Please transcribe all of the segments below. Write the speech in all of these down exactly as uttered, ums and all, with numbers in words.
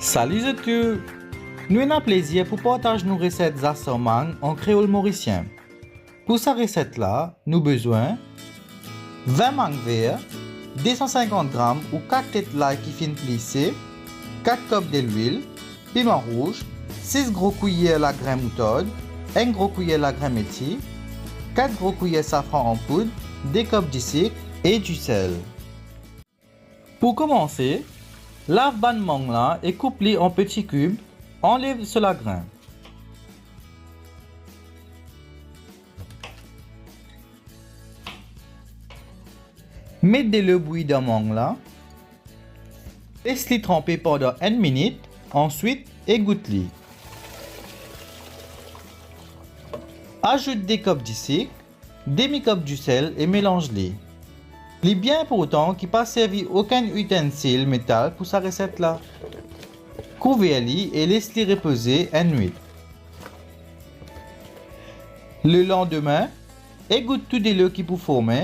Sali zot tou! Nou ena plezir pou partaz nou reset zasar mang an kreol morisien. Pou sa reset la, nou bezwin vin mang ver, de san sinkant gram ou kat tet lay ki finn plise, kat kop delwil, piman rouz, sis gro kwiyer lagrin moutard, enn gro kwiyer lagrin meti, kat gro kwiyer safran an poud, de kop disik e disel. Pou koumanse, lav bann mang la e koup li an peti kib, anlev so lagrin. Met delo bouyi dan mang la. Les li tranpe pandan enn minit, answit egout li. Azout de kop disik, demi kop disel e melanz li. Li bien inportan ki pa servi okenn itensil metal pou sa reset la. Kouver li e les li repoze enn nwit. Lelandime, egout tou delo ki pou forme,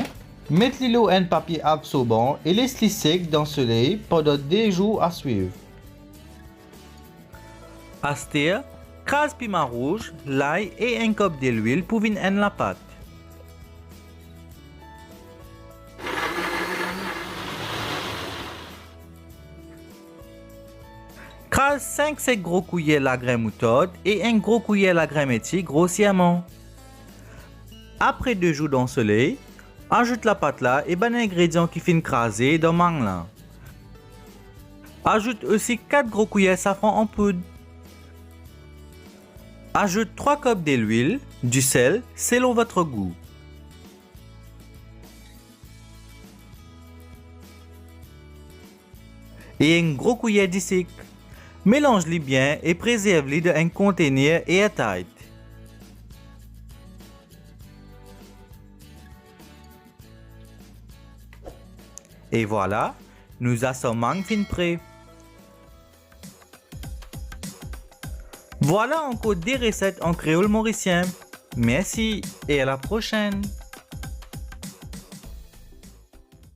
met li lor enn papie absorban e les li sek dan soley pandan de zour a swiv. Aster, kraz piman rouz, lay e enn kop delwil pou vinn enn lapat. Kraz sink sek gro kwiyer lagrin moutard e enn gro kwiyer lagrin meti grosierman. Apre de zour dan soley, azout lapat la e bann ingredian ki finn kraze dan mang la. Azout osi kat gro kwiyer safran an poud. Azout trwa kop delwil, disel, selon vot gou. E enn gro kwiyer disik. Melanz li bien e prezerv li dan enn kontener airtight. E vwala, nou zasar mang finn pre. Vwala ankor de reset an kreol morisien. Mersi e a la prosenn!